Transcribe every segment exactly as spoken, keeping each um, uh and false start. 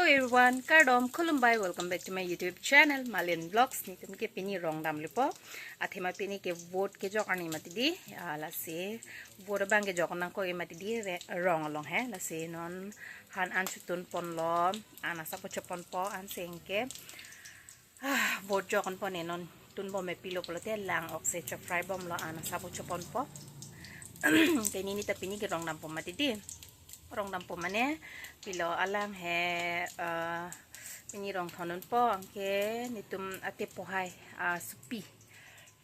Everyone, kardom, khulumbai, welcome back to my YouTube channel, Malin Vlogs. Netum ke pini rong damlepo. Athema pini ke vote kejok arni mati di. Ah, lasi vote abang kejok nangkok mati di re-, rong along he. Lasi non han an chotun ponlo, an asap choponpo, ansi anke, ah, vote jokponpo ne non tunbom me, pilo pulote lang-ok si chofrai bomlo, an asap choponpo. Te nini ta pini ke rong dampo mati di. Rong dampo mane pilo alang he, eh, pini rong thondunpo anke netum ate pohai, ah, supi.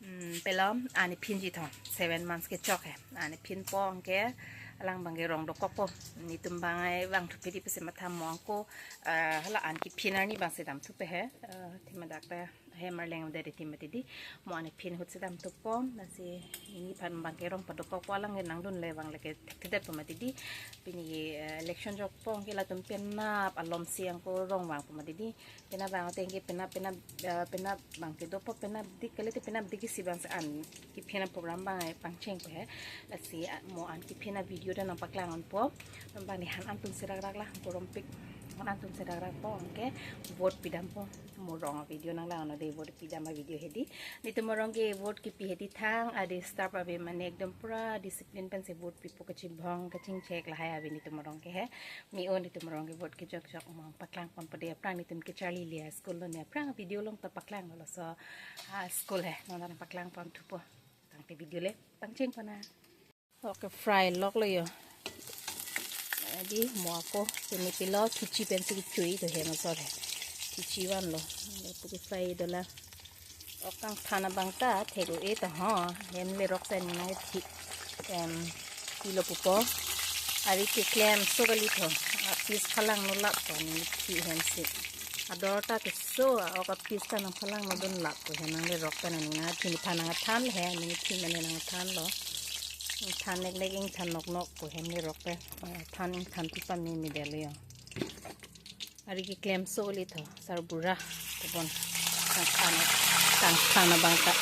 Hmm, pilo, ani phinji thon, seven months kechok he. Ani phinpo anke alang abang ke rong dokokpo. Netum abang ai vangthu pidi pusi mathamo anke, eh, hala an kephin arni abang si damthupo he. Eh, thima dak ta hem arleng de riti mati di, mo ani phin ahut si damthupo. Lasi nini aphan abang ke rong padokokpo, alang ke nangdunle abang lake thekthedetpo mati di. Pini, eh, election jokpo anke latum penap alom si anke rong vangpo mati di. Penap vang ateng ke penap, penap, eh, penap abang ke dopo, penap dik kalite penap dik si abang si an kephin a-program abang ai pangchengpo he. Lasi, ah, mo an kephin a-video ta nangpaklang ponpo. Abang ni han an tun serak rak la, korom pik. Han an tun serak rakpo anke vote pidampo. Mo rong a-video nanglang non de, vote pidam a-video hedi. Netum arong ke vote kepi hedi thang, adi staff ave mane ekdom pura discipline pensi vote pipo, kachibong kachingchek lahai ave netum arong ke he. Mi-o netum arong ke vote kejok jok mo paklang ponpo de, aphrang netum kecharli liya school lo ne, aphrang video along ta paklanglo, laso, ah, school he, non ta nangpaklang ponthupo. Tangte video le pangcheng pon nang. Ok, fry loklo yo. Adi mo ako, pini pilo, thichi pensi kechui do he masor he. Thichi vanlo. Lapu ke fry dolang. Ok, kangthan abang ta thek-o-e ta ho. Hem lerok ta nina thi. Em, pilo pupo. Ari keklem so kali tho. A-piece phalang no lap tho nini thi hem si. Ador ta keso, a-ok a-piece ta nangphalang no dun lap tho he, nanglerok ta nani nangthi, nephan nangthan he, nini thi mane nangthanlo. Ingthan neklek ingthan noknok ko hem lerok ta. Eh, than ingthan pi pamemedetlo yo. Ari keklem so kali tho, sarbura, tebon, kangthan, kangthan abang ta.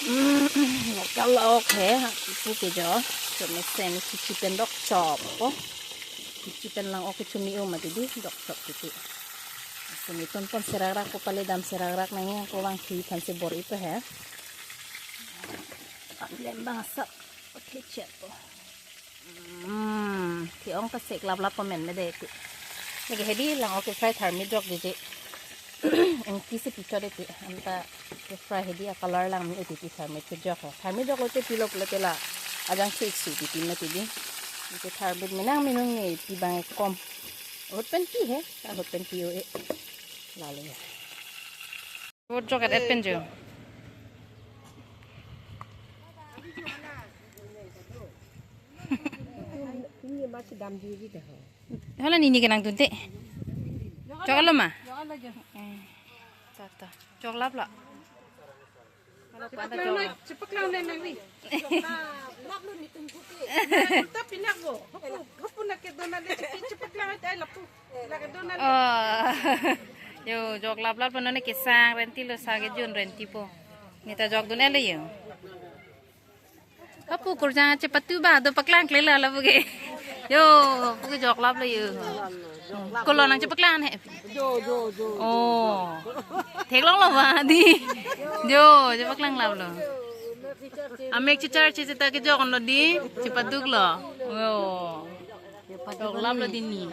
Mm, lokal ok he, ipu ke jo, so mesen thichi pen dokchoppo. Thichi pen lang-ok kecho mi-o mati di, dokchop titi. Sini tun pon serak rak ko, pale dam serak rak nang yang ko vangthu aphan si bor-ipo he. An lem abang asap, oke, check po. Hmm, thi-ong ta sek lap lap pamen me de ti. Neke hedi lang-ok ke fry tharmit jok diji. Ingti si pichot de ti. Anta ke fry hedi a-color lang me uti ti tharmit kejok ho. Tharmit joklo te pilo pulote la ajang si iksu ti ti mati di. Ke tharmit menang menung ne ti abang kom. Ahut pen pi he, ahut pen pi-o-e. Lalo ya. Vote jok et et pen jo. Hala nini ke nangdun te. Joklo ma? Eh, ta, ta. Joklaplo. Chepaklang nang, chepaklang nang nangli. Ulta pinak bo. Hapu, hapu nang kedon nang le chepi chepaklang ai lapu. Nang kedon nang le. Oh. Yo, joklaplap non ne kesang renti lo, sa kejun renti po. Neta jokdun-etlo yo. Hapu kurjang chepatu ba do paklangklelo lapu ke. Yo, hapu ke joklaplo yo. Kolo nangchepaklang he. Jo, jo, jo. Oh. Theklonglo ba di. Jo, chepaklanglaplo. Amek chechar checheta kejoklo di, chepaduklo. Oh. Joklaplo di ni.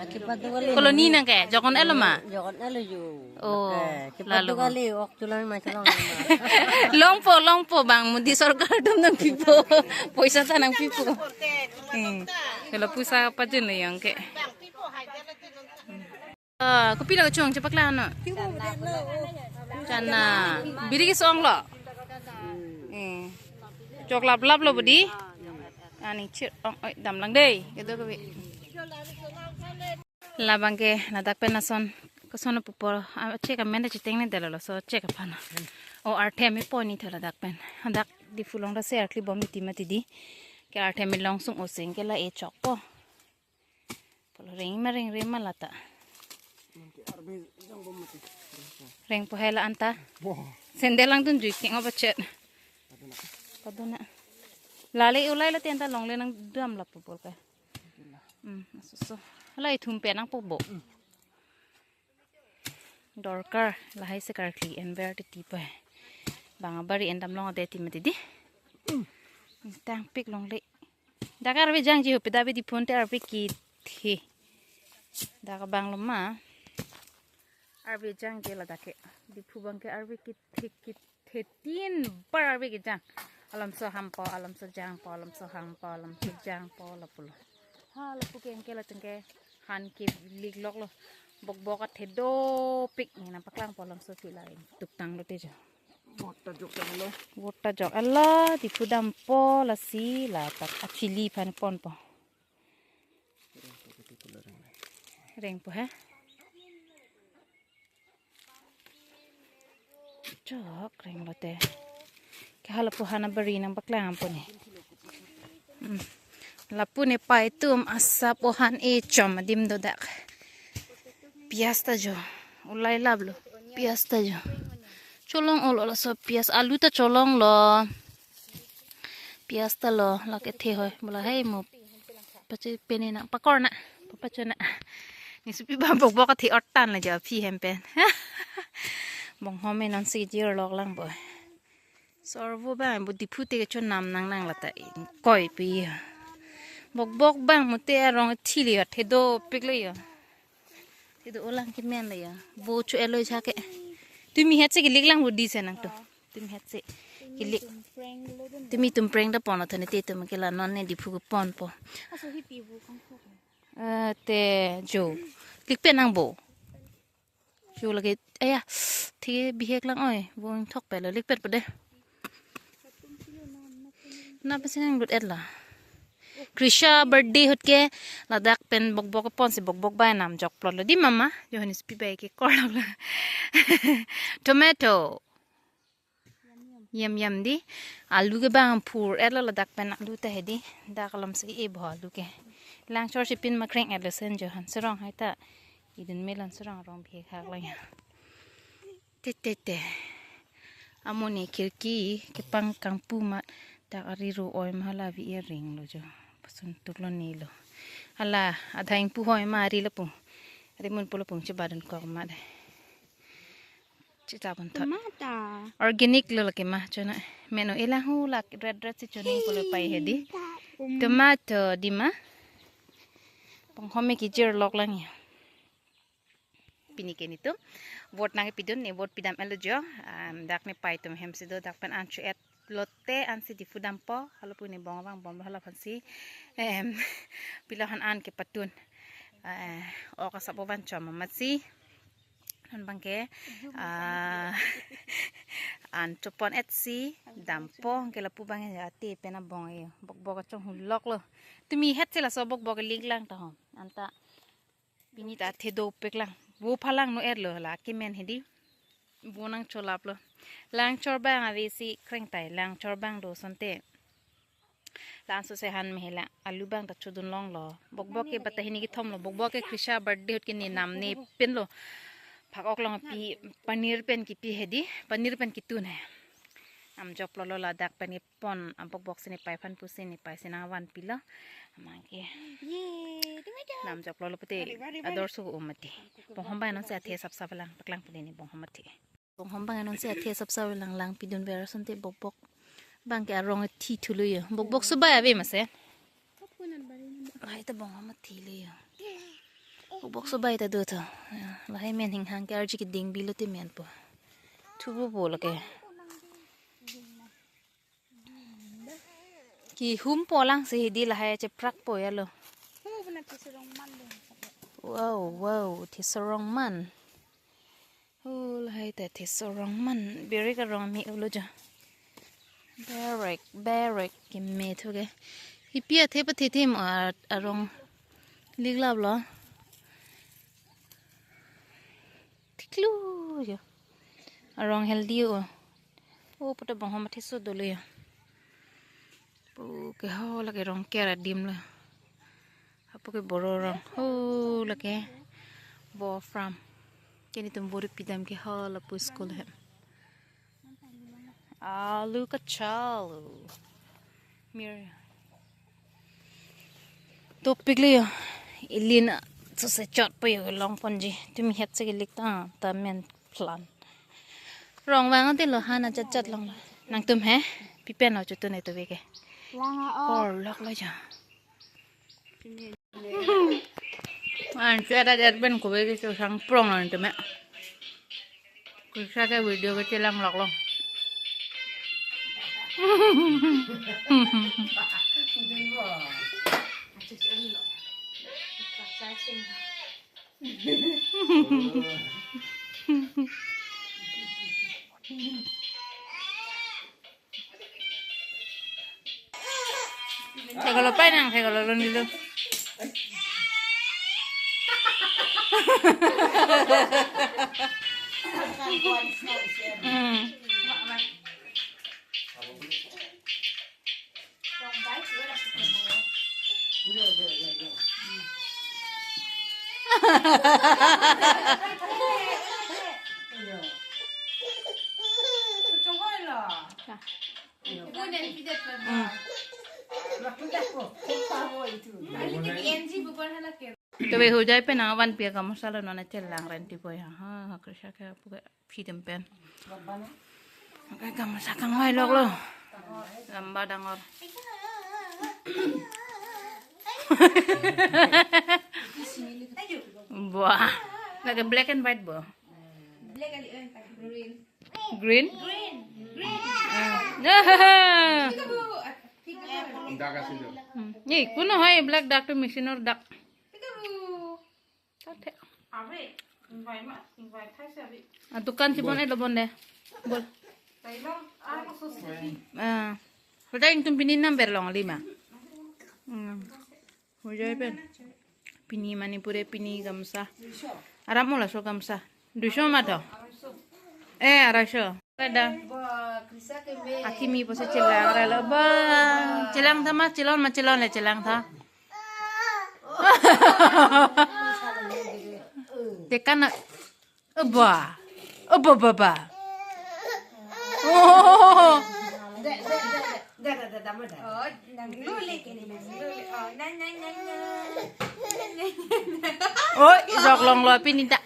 Kolo ni nang ke, jokdun-etlo ma? Jokdun-etlo yo. Oh, lalo. Chepaduk kali, ok cholong ma, cholong ma. Longpo, longpo bang, Modi sorkar atum nangpipo. Poisa ta nangpipo. Hmm. Kalau poisa pajun lo yang ke. Ah, kopilo kechong chepaklang no? Chana. Biri kesonglo. Eh. Joklaplaplo budi. Ani chir ong oi damlang dei. Kedo kebi. Labang ke ladak pen ason. Koson pupo. Ah, chek amen ta chitengnedetlo, laso chek aphan. O arthe me poni tho ladak pen. Ladak Diphu along ta se arkli bom ti mati di. Ke arthe me long sung oseng ke la e chokpo. Polo reng ma rengre ma lata. Nang ke arbe jang bom mati. Rengpo hela anta. Bo. Sendel langdun jui keng apa chet. Padona. Padona. Lale ulai lati anta longle nangdamlappo bol ka. Hmm, aso so. Hala ithum pen nangpo bo. Dorkar lahai se karkli enver titi pa. Bang abari endam long ade ti mati di. Tangpik longle. Dak arve jangji ho pida be Diphu ante arve kethe. Dak abang lo ma. Arve jangji ladak ke. Diphu abang ke arve kethe kethe tin bar arve kejang. Alamso hampo, alamso jangpo, alamso hampo, alamso jangpo lapulo. Ha lapu ke anke latengke han ke lik lok lo. Bokbok athe dopik ne nangpaklangpo alamso pila tuk tanglo te jo. Vote ta jok tanglo. Vote ta jok. Ala, Diphu dampo lasi ladak achili aphan ponpo. Rengpo he. Chok renglo te. Ke hala pu han abari nangpaklang po ne. Hmm. Lapu ne pai atum asap o han e chom adim do dak. Pias ta jo. Ulai laplo. Pias ta jo. Cholong olo laso pias, alu ta cholonglo. Pias ta lo, lake the hoi. Bola hei mo. Pache pene na pakor na. Papacho na. Nisupi ba bokbok athe ortan la jo aphi hem pen. Bonghom e non si jir lok lang bo. Sorvo ba bo Diphu te ke chonam nang nang lata. Koi pi. Bokbok bang mo te arong thili athe dopik le jo. Te do olang kemen le jo. Bo chu eloi cha ke. Tumi het se kelik lang bo di se nangtum. Tumi het se kelik. Tumi tum prank ta pon athane te tum ke la non ne Diphu ke ponpo. Aso hi pi bu kang thok. Eh, te jo. Likpen nang bo. Jo lake, aya, the bihek lang oi, bo ingthok pelo, likpet pede. Na pesi nang lut et la. Krisha birthday ahut ke, ladak pen bokbok ponsi bokbok bai nam jokplot lo di mama, Johannes pi bai ke kor lo. Tomato. Yam yam di. Alu ke bang phur et lo ladak pen alu ta hedi. Dak alam si e bo alu ke. Langchor si pin makreng et lo sen Johan. Serong hai ta. Idun melan serong arong bihek hak lang ya. Te te te. Amoni khirki kepang kangpu ma dak ari ro oi ma hala vi e ring lo jo. Pasun tuk lo ne lo. Hala adha ingpu hoi ma ari lapung. Ari mun pu lapung chebadun kok ma de. Chita pon thot. Tomato. Organic lo lake ma chona. Meno elang hu lak red red si choning pulo pai hedi. Tomato di ma. Bonghom e kijir lok lang ya. Pini ke nitum. Vote nang pidun ne vote pidam elo jo. Am, dak ne pai tum hem si do dak pen an chu et lote ansi Diphu dampo. Hala pu ne bong bang bom hala aphan si. Em, pilo han an kepatun. Eh, ok asap o van chom amat si. Non bang ke, ah, an chopon et si, dampo, ke lapu bang ya te pen abong e, bokbok achong hulok lo. Tumi het si laso bokbok lik lang ta hom. Anta, pini ta the dopik lang. Bo phalang no et lo la, kemen hedi. Bo nang cholap lo. Langchor bang ave si kreng tai, langchor bang do sonte. Lanso se han mehela alu bang ta chodun long lo. Bokbok ke bata hini kethom lo. Bokbok ke Krisha birthday ahut ke ne nam ne pin lo. Phak ok long pi paneer pen kipi hedi. Paneer pen kitun he. Am jokplot lo ladak pen kepon am bokbok si ne pai aphan pusi ne pai si nang van pilo. Amang ke. Ye, tomato. Nam jokplot lo pute. Bari, bari, bari. Ador su umati. Bonghom bang non si athe sap sap lang paklang pute ne bonghom athe. Bonghom bang non si athe sap sap lang lang pidun ver sonte bokbok. Bang ke arong thi thu lo yo. Bokbok subai ave mase. Hai ta bonghom thi lo yo. Bokbok subai ta do tho. Ya, lahai men hing hang ke arji ke ding bilo te men po. Thu bo bo lake. Kihum po lang si hedi lahai cheprak po ya lo. Wow, wow, thisorong man. Oh, lahai ta thisorong man. Berek arong me ulo jo. Berek, berek keme thu ke. Ipi athe pathe them a-, arong liklap lo. Thiklu jo. Arong healthy o. O puta bonghom athe so dolo jo. Pu ke ho lake rong kera dim lo. Apo ke boro rong. Ho lake bo farm. Ke nitum bori pidam ke ho lapu school hem. Alu kachalu. Mir. Topik le yo. Ilin Suse chot po yo long ponji. Tumi het se kelik ta ta men plan. Rong vang ati lo hana chat chat long lo. Nangtum he? Pi pen lo chotun etu veke. Lang a o. Kor lok lo ja. An chera jar pen ko veke so sang prong lo nangtum he. Kursa ke video ke chelang lok lo. Thek-olo pai nang, thek-olo lo nilo. Hmm. Kebe hujai pen nang van pia kamu salo nona chelang renti boy ha ha ha, Krisha ke puke pidem pen. Oke, kamu sakang hoi lok lo. Lamba dangor. Buah. Lagi black and white bo. Black and green. Green? Green. Green. Ah. Hmm. Ni, kuno hai black duck to machine or duck. Kate. Ave, invite ma, invite thai se ave. Ah, dukan si bon e lo bon de. Bol. Tailong, ah, so si. Ah. Hoda ingtum pini number long lima. Hmm. Hujai pen. Pini Manipur e pini gamsa. Aram mo laso gamsa. Duiso ma tho. Eh, arai so. Ada. Ba, Krisha ke me. Akimi pusi chelang ra lo ba. Chelang tha ma, chelon ma, chelon le chelang tha. Tekan na. Aba. Aba, ba, ba. Oh. Oh, nang lule kini, nang lule. Oh, nang, nang, nang, nang. Oh, jok long lo pini ta.